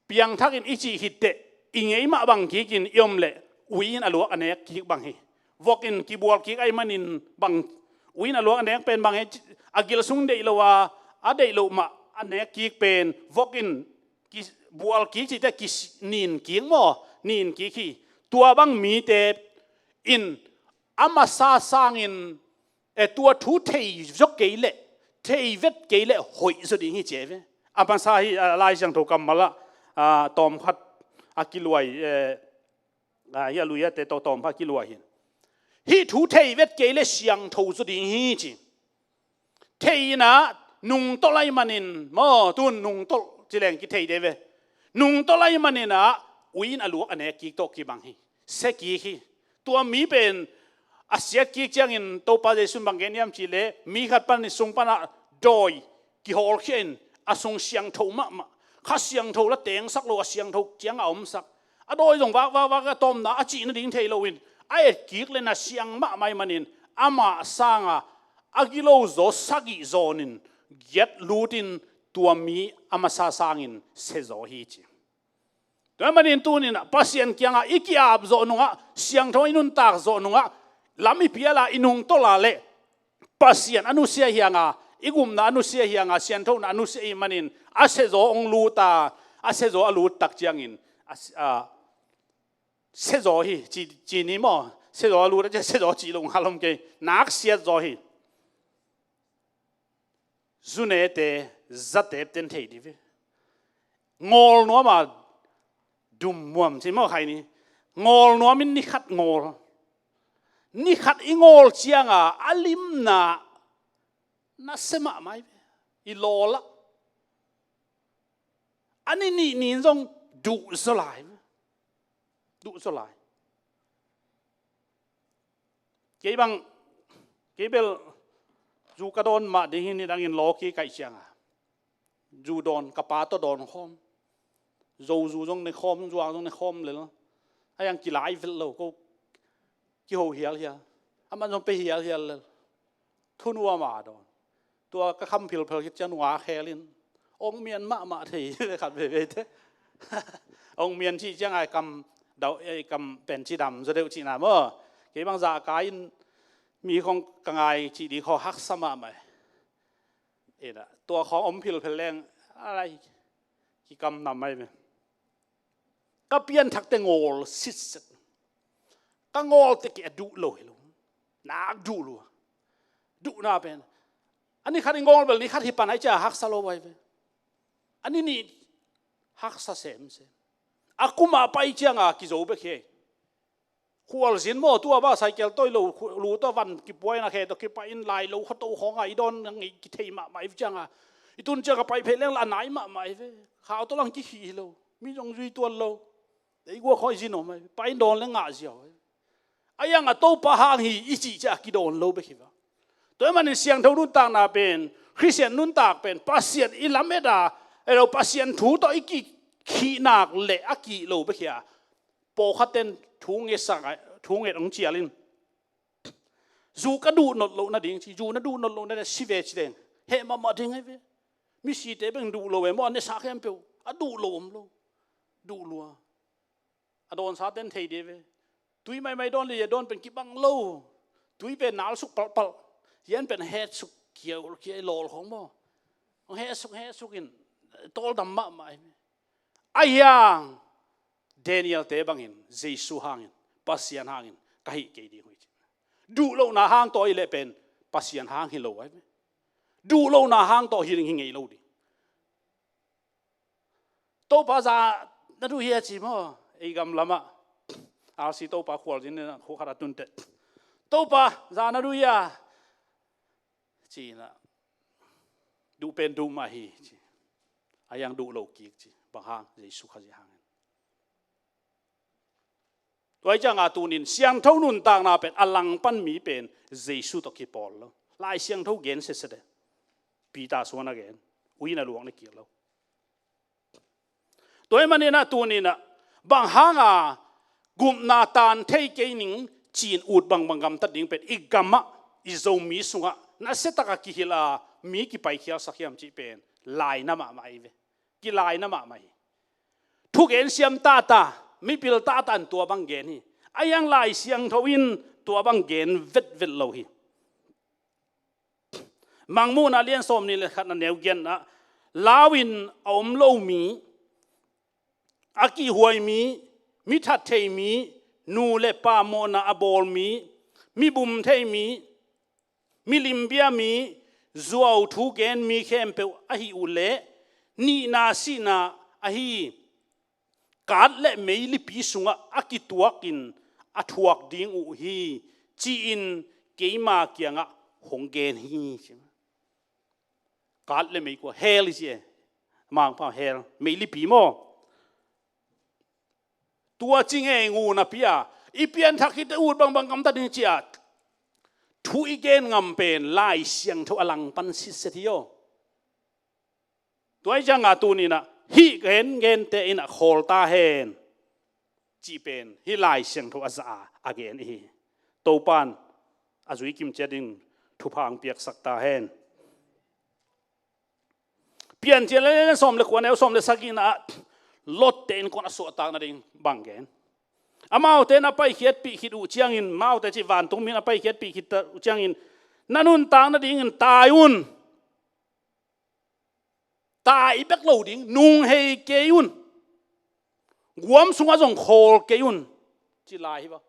Piangthakin i cih khit teh, i ngei mah bang kikin i om leh, ui-in a luak a nek kik bang hi. Vokin kibual kik ahih manin bang Ui in a luak a nek pen bang hi, a gil sung deih lo a, a deih loh mah a nek kik pen vok in ki bual kik cihte ki nin kik maw, nin kik hi. Tua bang mite in a masa sangin e tua thu thei zaw kei leh, thei vet kei leh hoih zaw ding hi ci ve. A masa hi, a, Lai Siangtho kammal ah, a, tawm khat a kiluai, e, a, hi a lui a te tawh tawm khat a kiluai hi. Hih thu thei vet kei leh siangtho zaw ding hi ci. Thei in a nungtolh ahih manin maw, tun nungtolh ci leng kithei de ve. Nungtolh ahih manin a ui in a luak a nek kik tawh kibang hi. Sia kik hi. Tua mi pen a siat kik ciangin Topa Jesu in bang gen hiam cih leh mi khat pan in sung pan a dawi kihawlkhia in a sung siangtho mahmah, Kha Siangtho la tengsak lo, a siangtho ciang a omsak, a dawi zong vak vak vak a tawmna a cih nading thei loin a et kik leh na siang mahmah ahih manin amah sanga a gilo zaw sagih zawnin giat lutin tua mi a masa sangin sia zaw hi ci. Tua ahih manin tuni-in ah Pasian kiangah i ki-ap zawh nungah, siangtho i nuntak zawh nungah, lam i pial a, i nungtolh a leh Pasian a nusia hi hang a, i gupna a nusia hi hang a, sianthona a nusia ahih manin a sia zaw hong lut a, a sia zaw a lut tak ciangin a si-, a, sia zaw hi ci, ci ni maw? Sia zaw a lut a, sia zaw cih loh ngal om kei, naksiat zaw hi. Zunete, zatepte in thei dih ve. Ngawl nuam a dum muam ci maw khai ni. Ngawl nuam in ni khat ngawl. Ni khat i ngawl ciang a, a limna nasia mahmah hi ve. I lawl ah. A ni nih ni in zong duh zaw lai ve. Duh zaw lai. Kei bang, kei bel zu ka dawn mah ding hi, nidangin law kikaih ciang a. Zu dawn, ka pa tawh dawn khawm. Zo zu zong ne khawm, zuang zong ne khawm lel. A hiang kilai vet lo, ko kiho hialhial. Amah zong pia hialhial lel. Thunuam a dawn. Tua ka kham philphel khit ciang nunga khel in. Ong mian mahmah thei le khat veivei te. Ong mian cih ciang a i kam dau, i kam pen cidam zaw deuh cihna maw. Kei bang zahka in mi khong ka ngai cih dih khawng haksa mahmah. Ina, tua khawng om philphel leng, a lai, kikam nam mai ve. Ka pianthakte ngawl sitset. Ka ngawlte kei a duh lo hi lo. Nak duh lua. Duhna pen. A ni khat i ngawl bel ni khat hi pan ai cia haksa lo vai ve. A ni nih haksa semsem. A kum a pai ciang a kizo bek hi. Khualzin maw, tua ba cycle toi lo, khu-, lu tawh van kipuai na khe tawh kipai in lai lo khuato khawng a i dawn nang i kithei mahmah i ciang a. I tun ciang a pai phei leng la nai mahmah i ve. Khau tawh lang kikhih hi lo. Mi zong zui tuan lo. Ei gua khawng i zin om ai. Pai in dawn leng ngah ziau ai. A hiang a Topa hang hi i cih ciah a kidawn lo bek hi va. Tua ahih manin siangtho nuntakna pen, Khristian nuntak pen, Pasian i lamet a, elo Pasian thu tawh i kikhih nak leh a kih lo bek hi a. Pawlkhat ten thu ngetsak a, thu nget hong cial in. Zu ka duh not loh nading ci, zu na duh not loh nading si ve ci deng. Heh mahmah ding ai ve. Misite beng duh lo e maw, a nesa khempeuh. A duh lo om lo. Duh lua. A dawnsa ten thei dih ve. Tui maimai dawn le, a dawn pen kibang lo. Tui pen nal suk palpalh. Yan pen het suk kia, kia lawl khawng maw. Hong het suk, het suk in. Tawldam mahmah ai ve. A hiang Daniel te bangin, Jesu hangin, Pasian hangin, ka hih kei ding uh hi ci. Duh lohna hang tawh i leh pen, Pasian hang hi lo ai ve. Duh lohna hang tawh hi ding hi ngei lo ding. Topa za na duh hia ci maw, ei gam lamah. R C Topa khualzin in a khua khat a tunte. Topa za na duh hia. Ci na. Duh pen duh mah hi ci. A hiang duh lo kik ci. Bang hang, Jesu Khazih hangin. Tua hi ciang a tunin, siangtho nuntakna pen, a langpan mi pen, Jesu tawh kipawl lo. Lai siangtho gen sese de. Peter suan a gen. Ui na luak na kir lo. Tua ahih manin a tunin a, bang hang a gupna tan thei kei ning ci-in ut bangbang gamtat ding pen i gamah, i Zomi sungah, nasia tak a kihilh a mi kipaikhialsak hiam cih pen, laina mahmah i ve. Kilaina mahmah hi. Thugen siam tata, mipil tata in tua bang gen hi. A hiang Lai Siangtho in tua bang gen vetvet lo hi. Mangmuhna lian sawmnih le khat na neu giatna, lau in a om lo mi, a kihhuai mi, mi that thei mi, nu le pa mawhna a bawl mi, mi bum thei mi, mi limbia mi, zuau thu gen mi khempeuh ahi uh leh, nihna sihna ahi kaat le meilipi sungah a kituakin a thuak ding uh hi, ci-in keima kiangah hong gen hi, ci. Kaat le mei kua, hell i ci e. Mangpau hell, meilipi maw. Tua ci ngei ngun a pia, i pianthak khit teh ut bangbang gamtat ding ci a thu i gen ngam pen Lai Siangtho a langpan sitset hi aw. Tua i cianga tuninah hih gen gente inah khawl ta hen, cih pen hih Lai Siangtho a za a, a gen i hi. Topan a zui kimciat ding thupha hong piaksak ta hen. Piancil le sawm le kua neu sawm le sagihna ah Lotte innkuan a suahtak nading bang gen. Amaute na paikhiatpih khit uh ciangin, amaute cih vantungmi na paikhiatpih khit uh ciangin, na nuntak nadingin tai un. Tai bek lo ding, nunghei kei un. Guam sungah zong khawl kei un, ci lai hi va.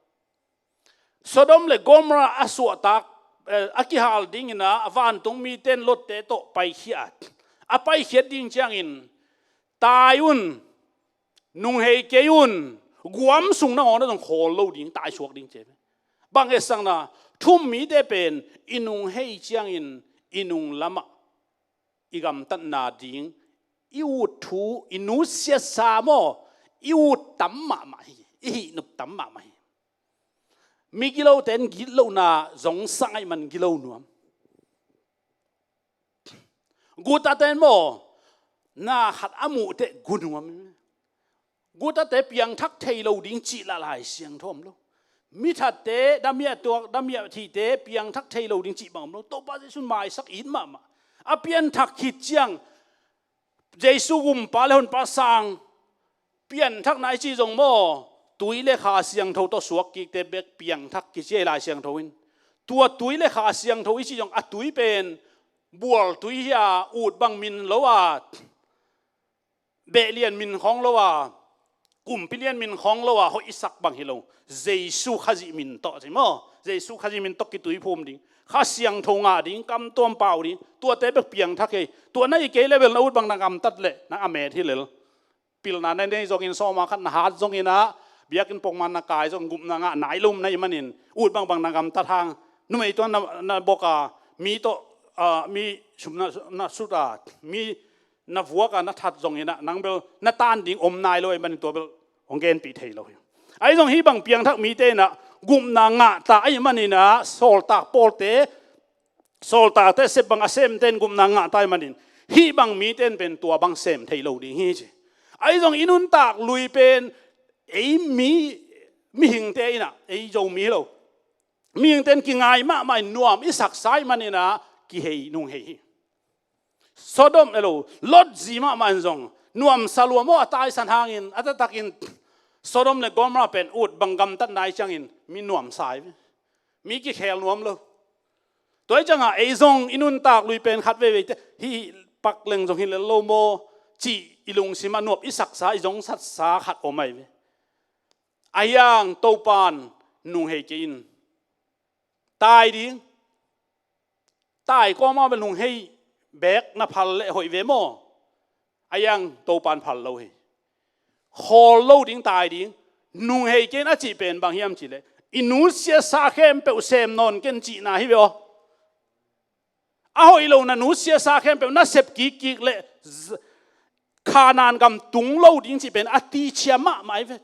Sodom le Gomorrah a suahtak, eh, a kihal dingin a, a vantungmite in Lotte tawh paikhia a, a paikhiat ding ciangin, tai un, nunghei kei un, guam sung nangawn a zong khawl lo ding, taisuak ding ci ve. Bang hetsakna, thum mite pen i nunghei ciangin i nunglamah i gamtatna ding, i ut thu, i nusiasa maw, i ut tam mahmah hi, i hih nup tam mahmah hi. Mi gilote in gitlohna zong sang ahih man gilo nuam. Gutate in maw, na khat a muh teh gu nuam. Gutate piangthak thei lo ding cih lah Lai Siangtho om lo. Mi thatte, damiah tuak, damiah thihte piangthak thei lo ding cih bang om lo. Topa Jesu in maisak it mahmah. A pianthak khit ciang Jesu gumpa le honpa sang pianthakna i cih zong maw, tui le Kha Siangtho tawh suak kikte bek piangthak kici a, Lai Siangtho in. Tua tui le Kha Siangtho i cih zong a tui pen bual tui hi a, ut bang min lo a, beh lian min khawng lo a, kumpi lian min khawng lo a hoih i sak bang hi lo. Jesu Khazih min tawh ci maw? Jesu Khazih min tawh kituiphum ding, Kha Siangtho ngah ding, kam tuam pau ding, tuate bek piangthak hi. Tua na hi kei le bel na ut bang na gamtat leh na a met hi lel. Pilna na nei zongin, sawma khat na hat zongin ah, biakinn pongman na kai zong gupna ngah nai lo na hih manin, ut bangbang na gamtat hang, numei tawh na, na bok a, mi tawh, ah, mi sum na, na sut a, mi na vuak a, na that zongin ah, nang bel na tan ding om nai lo ahih manin tua bel hong genpih thei lo hi. Ahi zong hih bang piangthak mite in ah gupna ngah ta ahih manin ah, sawltak pawlte, sawltakte sep bang a semte in gupna ngah ta ahih manin, hih bang mite in pen tua bang sem thei lo ding hi ci. Ahi zong i nuntak lui pen ei mi, mihingte in ah, ei Zomi hi lo, mihingte in kingai mahmah in nuam i saksa ahih manin ah kihei nunghei hi. Sodom, elo, Lot zi mahmah in zong nuamsa lua maw, a taisan hangin, a taktakin Sodom le Gomorrah pen ut bang gamtatna i ciangin mi nuamsa hi ve. Mi kikhel nuam lo. Tua hi ciangah ei zong i nuntak lui pen khat veiveite hih pak leng zong hi lel lo maw, cih i lungsimah nuam i saksa, i zongsatsa khat om ahi ve. Ahi hang Topan nunghei kei in. Tai ding. Tai kawma bel nunghei bek na phal leh hoih ve maw? Ahi hang Topan phal lo hi. Khawl lo ding, tai ding. Nunghei kei in a cih pen bang hiam cih leh, i nusiasa khempeuh sem nawn ken cihna hi ve aw. A hoih lo na nusiasa khempeuh na sep kikkik leh z-, Khanaan gam tung lo ding cih pen a tichia mahmah hi ve.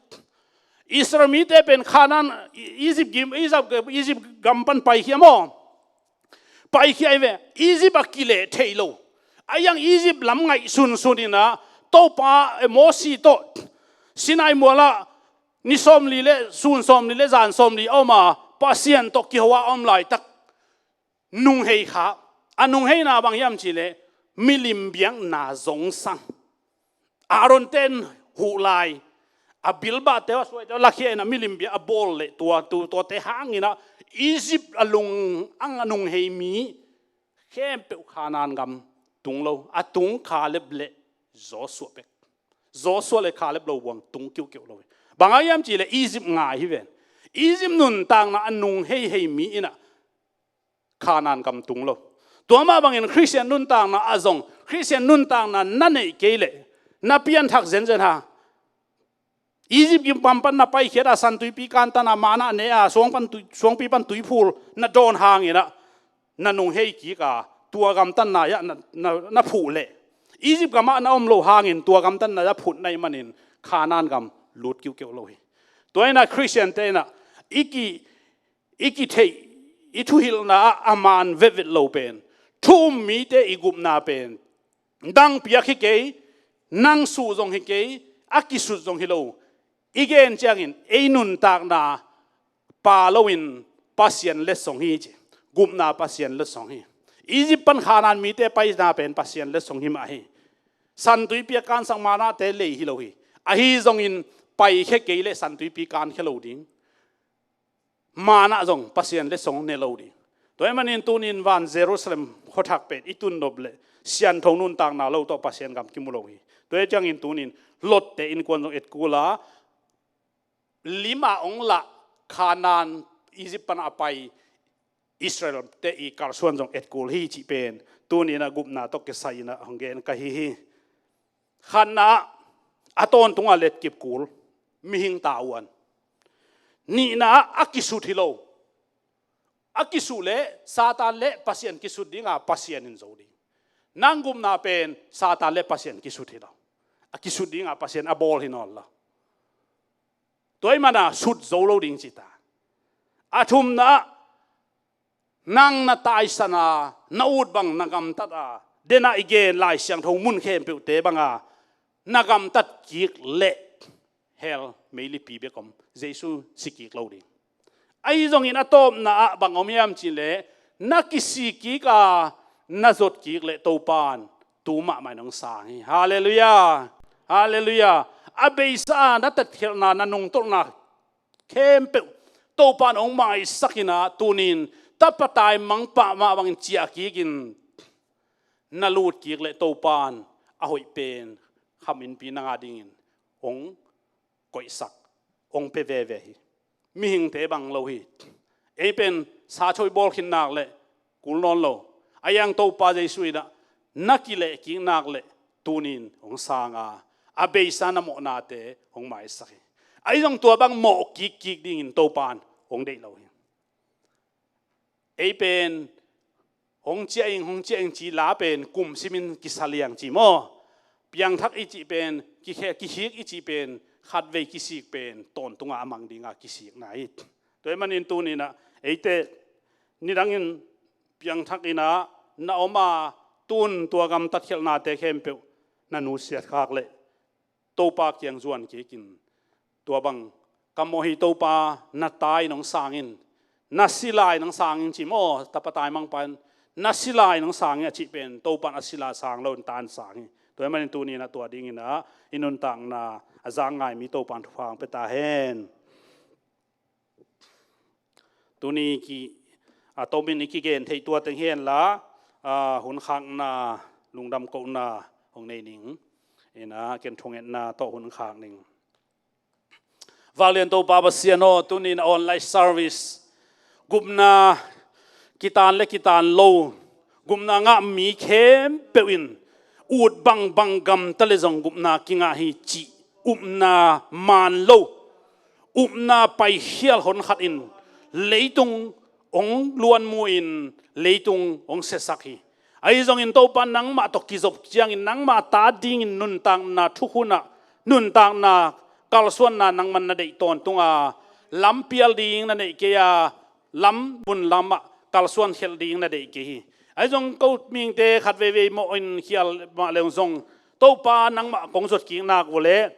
Israel mite pen Khanaan, I-, Egypt gim, Egypt, Egypt gam pan paikhia maw? Paikhia hi ve. Egypt a kileh thei lo. Ahi hang Egypt lam ngaihsunsun in ah, Topa, eh, Mosi tawh Sinai mualah ni sawmli le, sun sawmli le zan sawmli a om a, Pasian tawh kiho a om laitak nunghei kha. A nungheina bang hiam cih leh, milim biakna zongsang. Aaron ten huh lai, a bilbahte uh, a suaite uh lakhia in ah milim biak a bawl leh tua, tu, tuate hangin ah Egypt a lung ang a nunghei mi Khempeuh Khanaan gam tung lo, a tung Kaleb le Joshua bek. Joshua le Kaleb lo buang tung kiuhkiuh lo hi. Bang a hiam cih leh Egypt ngai hi ven. Egypt nuntakna a nung heihei mi in ah Khanaan gam tung lo. Tua mah bangin Khristian nuntakna ah zong, Khristian nuntakna na neih kei leh, na pianthak zenzen hang, Egypt gam pan na paikhiat a, San Tuipi kantan a, manna ne a, suang pan tui, suangpi pan tuiphul na dawn hangin ah na nung hei kik a, tua gamtatna ah na, na, na phuh leh, Egypt gam ah na om loh hangin tua gamtatna ah phut na hih manin Khanaan gam lut kiuhkiuh lo hi. Tua in ah Khristiante in ah i ki, i kitheih, i thuhilhna ah a man vetvet lo pen, thu um mite i gupna pen, dang piak hi kei, nang suh zong hi kei, a kisut zong hi lo. I gen ciangin ei nuntakna pa loin Pasian letsong hi ci. Gupna Pasian letsong hi. Egypt pan Khanaan mite paina pen Pasian letsong hi mah hi. San Tuipi a kansak mannate lei hi lo hi. Ahi zongin paikhia kei leh San Tuipi kankhia lo ding. Manna zong Pasian letsong ne lo ding. Tua ahih manin tunin van Jerusalem khuathak pen i tun nop leh siangtho nuntakna lo tawh Pasian gam kimu lo hi. Tua ahih ciangin tunin Lot-te innkuan zong etkul a, lim a hong lah Khanaan, Egypt pan a pai Israel-te i kalsuan zong etkul hi cih pen tunin a gupna tawh kisai in ah hong gen ka hi hi. Khatna ah, a tawntung a letkip kul, mihing tavuan. Nihna ah, a kisut hi lo. A kisut leh Satan le Pasian kisut ding a, Pasian in zo ding. Nang gupna pen Satan le Pasian kisut hi lo. A kisut ding a, Pasian a bawl hi nawn lo. Tua ahih manin sut zo lo ding ci ta. A thumna ah, nang na taisan a, na ut bang na gamtat a, den a i gen Lai Siangtho mun khempeuhte bang a na gamtat kik leh hell meilipi bek om, Jesu si kik lo ding. Ahi zongin a tawpna ah bang om hiam cih leh, na kisik kik a, na zot kik leh Topa'n tu mahmah in hong sang hi. Halleluiah. Halleluiah. A beisa a na tatkhialhna, na nungtolhna khempeuh Topa'n hong maisak in ah, tunin tapa taimang pah mah bangin ciah kik in, na lut kik leh Topa'n a hoih pen kham innpi nang a dingin hong koihsak, hong pia veve hi. Mihingte bang lo hi. Ei pen sa choi bawl khin nak leh kul nawn lo. Ahi zong Topa Jesu in ah na kileh kik nak leh tunin hong sang a, a beisa na mawhnate hong maisak hi. Ahi zong tua bang mawh kikkik dingin Topa'n hong deih lo hi. Ei pen hong ciah ing, hong ciah ing ci la pen kum simin kisa liang ci maw? Piangthak i cih pen, kikhe-, kikhik i cih pen, khatvei kisik pen tawntung a a mang ding a kisikna hi. Tua ahih manin tunin ah, eite nidangin piangthak in ah na om a, tun tua gam tatkhialhnate khempeuh na nusiat khak leh Topa kiang zuan kik in, tua bang ka mawh hi Topa, na tai in hong sang in, na si lai in hong sang in ci maw, tapa taimang pa'n, na si lai in hong sang in a cih pen Topa'n a si lai sang lo in, ta'n sang hi. Tua ahih manin tunin ah tua dingin ah i nuntakna a zak ngai mi Topa'n thupha hong pia ta hen. Tuni ki, a, tomin i kigen theih tua teng hi hen la, a, hun khakna, lungdam kohna hong nei ning. In ah, ken thungetna tawh hun khak ning. Vanglian Topa Pasian aw, tunin online service, gupna kitan le kitan lo, gupna ngah mi khempeuh in ut bangbang gamta le zong gupna kingah hi cih upna man lo, upna paikhial honkhat in leitung hong luanmu in leitung hong siasak hi. Ahi zongin Topa nangmah tawh kizop ciangin nangmah ta dingin nuntakna thukhun ah, nuntakna kalsuanna nangman na deih tawntung a, lampial ding na neih kei a, lam mun lamah kalsuan khelh ding na deih kei hi. Ahi zong ko mihingte khat veivei mawh in khial mah leng zong Topa nangmah kong zot kik nak uh leh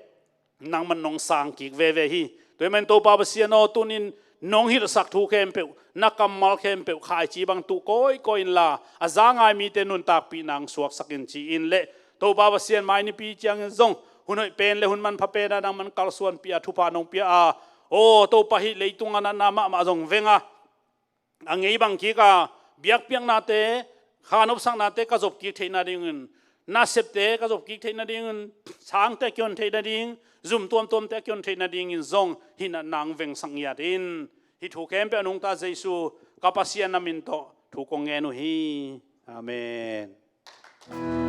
nangman nong sang kik veve hi. Tua ahih manin Topa Pasian aw, tunin nong hilhsak thu khempeuh, na kammal khempeuh khaici bang tuh kawikawi inla, a za ngai mite nuntakpih nang suaksak in ci-in le Topa Pasian mai nipi ciangin zong hun hoih pen le hun manpha pen ah nangman kalsuanpih a, thupha nong pia a, aw Topa, hih leitung a natna mahmah zong veng a, a ngei bang kik a, biakpiaknate kha nopsaknate ka zop kik theih nadingin, nasepte ka zop kik theih nadingin, sangte a kion theih nading, zum tuamtuamte a kion theih nadingin zong hih natna hong vengsak ngiat in, hih thu khempeuh a nungta Jesu ka Pasian na min tawh thu kong ngen uh hi. Amen.